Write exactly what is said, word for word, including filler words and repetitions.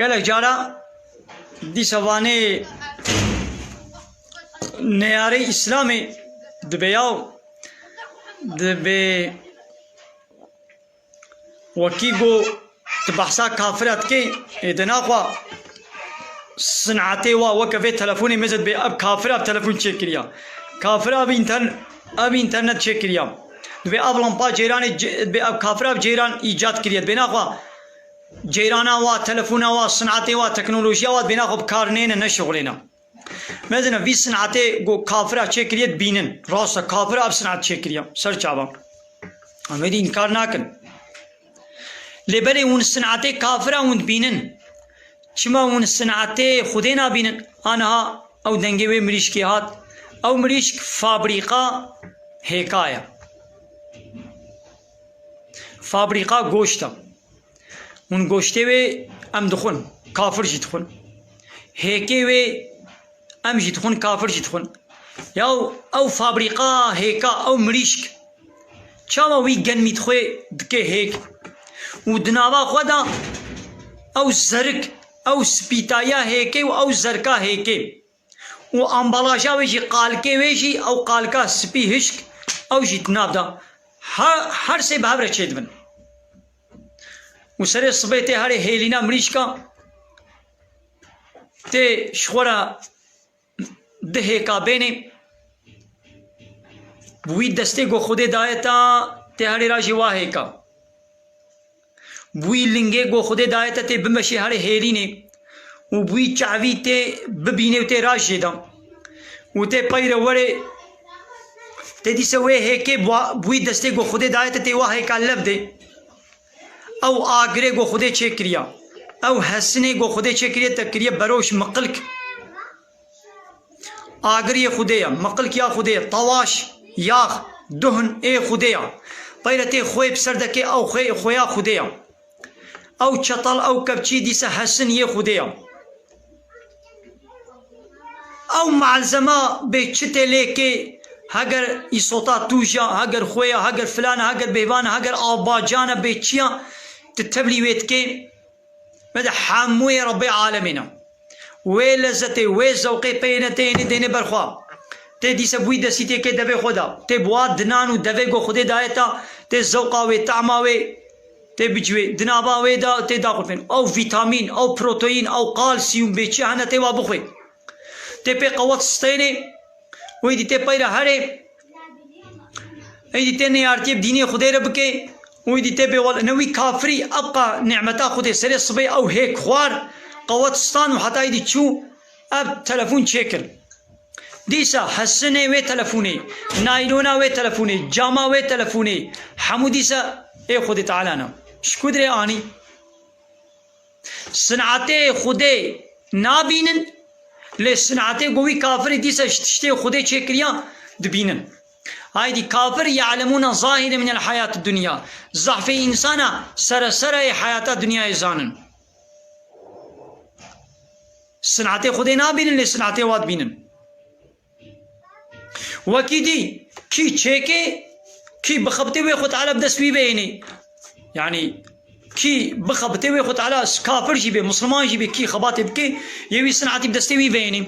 Gelek cara dîsa vanê neyarê Îslamê dibe yaw, dibe wekî go tu behsa kafira dikê, ê de naxwa sinetê wa weke vê telefonê mezet bê ev kafira ev telefon çêkiriya. Kafira ev înter-, ev înternet çêkiriya. Dibê ev lampa ceyranê ce-, dibê ev kafira ev ceyran îcat kiriye. Dibê naxwa ceyrana wa, telefona wa, sinetê wa, teknolojiya wa dibê naxwa bi kar nêne, neşixulêne. Mezina vî sinetê go kafira çêkiriye dibînin. Rast e, kafira ev sinet çêkiriye. Ser çavan. Em êdî înkar nakin. Lê belê hûn sinetê kafira hûn dibînin. Çima hûn sinetê Xwedê nabînin? Aniha ew dengê wê mirîşkê hat. Ew mirîşk fabrîqa hêka ye. Fabrîqa goşt e. Hûn goştê wê em dixwin, kafir jî dixwin. Hêkê wê em jî dixwin, kafir jî dixwin. Yaw ew fabrîqa hêka, ew mirîşk çawa wî genmî dixwê dike hêk? Û di nava xwe de ew zerik, ew spîtaya hêkê û ew zerka hêkê. Û ambalaja wê jî, qalkê wê jî, ew qalka spî hişk, ew jî di nav de. Her, her sê bi hev re çêdibin. Û serê sibê tê herê hêlîna mirîşka, tê ji xwe re di hêka bênê. Bi wî destê go Xwedê daye ta, tê herê ra jî wa hêka. Bi wî lingê go Xwedê daye te tê bimeşê herê hêlînê û bi wî çavî tê bibînê û tê raj jê de. Û tê peyre werê tê dîse wê hêkê bi wa-, bi wî destê go Xwedê daye te tê wa hêka lev dê. Ew agirê go Xwedê çêkiriya. Ew hesinê go Xwedê çêkiriye te kiriye beroş miqilk. Agir yê Xwedê ye, miqilk ya Xwedê ye, tawaş, yax, duhn ê Xwedê ye. Peyre tê xwê bi ser dekê ew xwê, xwêya Xwedê ye. Ew çetal, ew kepçî dîse hesin yê Xwedê ye. Ew malzema bê çi tê lê kê, heger îsota tûj e, heger xwê ye, heger filan e, heger bêvan e, heger avbacan e, bê çi ye, tu tevlî wê dikê. Me de hemûyê Rebbê alemîn e. Wê lezzetê, wê zewqê peyêne tê yênê dêne ber xwe. Tê dîse bi wî destî tê kê devê xwe de. Tê bi wa dinan û devê go Xwedê daye ta, tê zewqa wê, tahma wê, tê bicivê. Di nava wê de tê daxurfên. Ew vîtamîn, ew proteîn, ew kalsiyum bê çi hene tê wa bixwê. Tê pê qewet stênê, wê dî tê peyra herê. Êdî tê neyartiyê bi dînê Xwedê re bike û êdî tê bê wel-, ne wî kafirî, ebqa nîmeta Xwedê serê sibê ew hêk xwar, qewet stan û heta êdî çû ev telefon çêkir. Dîsa hesinê wê telefonê, naylona wê telefonê, cama wê telefonê, hemû dîsa ê Xwedê Teala ne. Ji ku dirê anî? Sinetê Xwedê nabînin, lê sinetê ku wî kafirî dîsa ji tiştê Xwedê çêkiriya dibînin. Haydî kafir ye'lemûne zahîre minel hayatid dunya. Zahfê însana sere sere yê hayata dinyayê zanin. Sinetê Xwedê nabînin, lê sinetê wa dibînin. Wekî dî, kî çêkê, kî bixebitê wê Xwe Teala bi dest wî veyênê. Yanî, kî bixebitê wê Xwe Teala kafir jî bê, misliman jî bê, kî xebatê bike, yê wî sinetî bi destê wî veyênê.